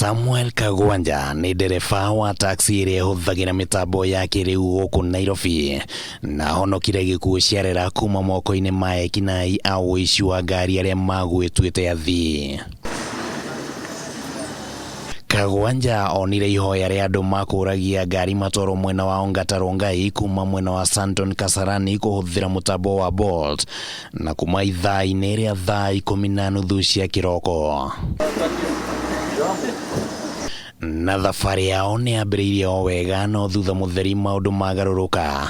Samuel Kagwanja nĩ ndereba wa taxi ĩrĩa ĩhũthagĩra mĩtambo ya kĩrĩu gũkũ Nairobi na ahonokire gĩkuũ ciarera kuma moko-inĩ ma ekinaĩ a ũici wa ngari arĩa magwĩtuĩte athii. Kagwanja onire ihoya rĩa andũ makũragia ngari matwarwo mwena wa Ongata Rongai kuma mwena wa Santon Kasarani kũhũthĩra mũtambo wa Bolt na kuma ithaa-inĩ rĩa thaa 10:30 cia kĩroko. Na thabarĩ yao nĩ yambĩrĩirie o wega no thutha mũtheri maũndũ magarũrũka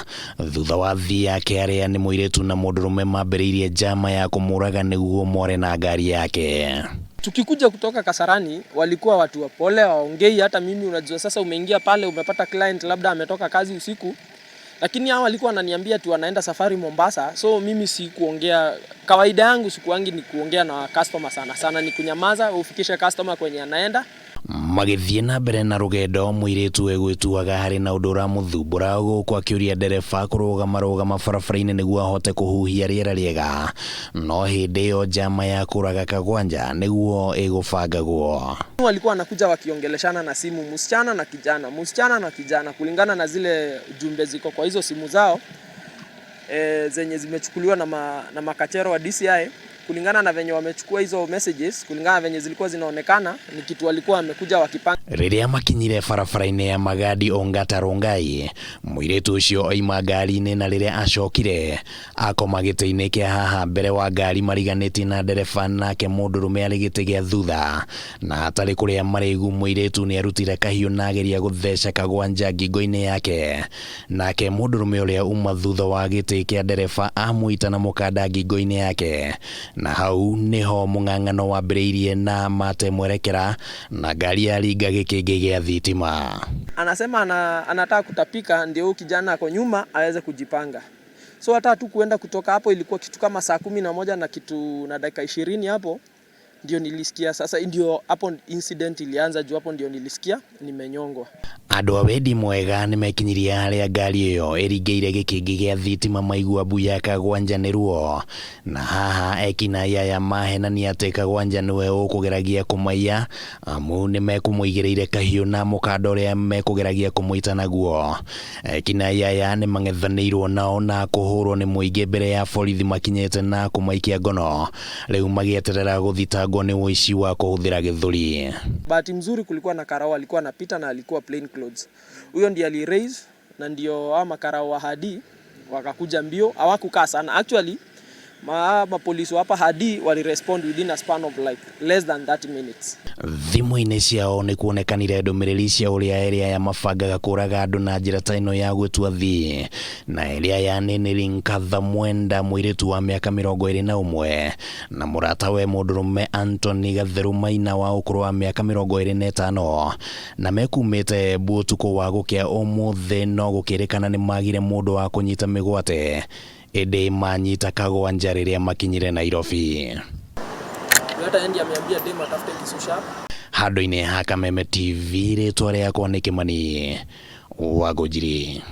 thutha wa athii ake arĩa nĩ mũirĩtu na mũndũrũme mambĩrĩirie njama ya kũmũraga nĩguo more na ngari yake. Tukikuja kutoka Kasarani walikuwa watu wapole, waongei. Hata mimi unajua, sasa umeingia pale umepata client labda ametoka kazi usiku, lakini hao walikuwa wananiambia tu wanaenda safari Mombasa, so mimi si kuongea. Kawaida yangu sikuangi ni kuongea na customer sana sana, ni kunyamaza, ufikishe customer kwenye anaenda. Magĩthiĩ na mbere na rũgendo, mũirĩtu egwĩtuaga harĩ na ũndũ ũramũthumbũra gũkũ akĩũria ndereba kũrũgama rũgama barabara-inĩ nĩguo ahote kũhuhia rĩera rĩega, no hĩndĩ ĩyo njama ya kũraga Kagwanja nĩguo ĩgũbangagwo. Walikuwa wanakuja wakiongeleshana na simu, msichana na kijana, msichana na kijana, kulingana na zile jumbe ziko kwa hizo simu zao zenye zimechukuliwa na makachero wa DCI, kulingana na venye wamechukua hizo messages, kulingana na venye zilikuwa zinaonekana ni kitu walikuwa wamekuja wakipanga. Rĩrĩa makinyire barabara-inĩ ya Magadi Ongata Rongai, mũirĩtu ũcio oima ngari-inĩ na rĩrĩa acokire akoma gĩtĩ-inĩ kĩa haha mbere wa ngari mariganĩtie na ndereba, nake mũndũrũme arĩ gĩtĩ gĩa thutha, na hatarĩ kũrĩa marĩgu mũirĩtu nĩ arutire kahiũ na ageria gũtheca Kagwanja ngingo-inĩ yake, nake mũndũrũme ũrĩa uma thutha wa gĩtĩ kĩa ndereba amũita na mũkanda ngingo-inĩ yake, na hau nĩho mũng'ang'ano wambĩrĩirie na mate mwerekera na ngari yaringa gĩkĩngĩ gĩa thitima. Anasema anataka kutapika ndio huyu kijana ako nyuma aweze kujipanga. So hata tu kuenda kutoka hapo ilikuwa kitu kama saa 11 na kitu na dakika 20 hapo ndio nilisikia sasa, ndio hapo incident ilianza, juu hapo ndio nilisikia nimenyongwa. Andũ a wendi mwega nĩmekinyirie harĩa ngari ĩyo ĩringĩire gĩkĩngĩ gĩa thitima maigua mbu ya Kagwanja nĩ ruo, na haha ekinaĩ aya mahenania atĩ Kagwanja nĩwe ũkũgeragia kũmaiya amu nĩmekũmũigĩrĩire kahiũ na mũkanda ũrĩa mekũgeragia kũmũita naguo. Ekinaĩ aya nĩmang'ethanĩirwo nao na kũhũrwo nĩ mũingĩ mbere ya borithi makinyĩte na kũmaikia ngono, rĩu magĩeterera gũthitangwo nĩ ũici wa kũhũthĩra gĩthũri. Bahati mzuri kulikuwa na karao alikuwa anapita na alikuwa plain clothes. Huyo ndiye ali raise na ndio hao makarao wa hadi wakakuja mbio, hawakukaa sana. Actually mapolisi wa hapa hadi wali respond within a span of like less than 30 minutes. Thimũ-inĩ ciao nĩ kuonekanire ndũmĩrĩri cia ũrĩa erĩ aya mabangaga kũraga andũ na njĩra ta ĩno ya gwĩtua thii, na erĩ aya nĩ Nĩrinkatha Mwenda mũirĩtu wa mĩaka 21 na mũratawe mũndũrũme Anthony Gatheru Maina wa ũkũrũ wa mĩaka 25, na mekumĩte Embu ũtukũ wa gũkĩa ũmũthĩ, no gũkĩrĩkana nĩ magire mũndũ wa kũnyita mĩgwate, ĩndĩ manyita Kagwanja rĩrĩa makinyire Nairobi. Hata ndiye ameambia dem atafute kisu sharp. Handũ-inĩ ha Kameme TV, rĩtwa rĩakwa nĩ Kĩmani wa Ngũnjiri.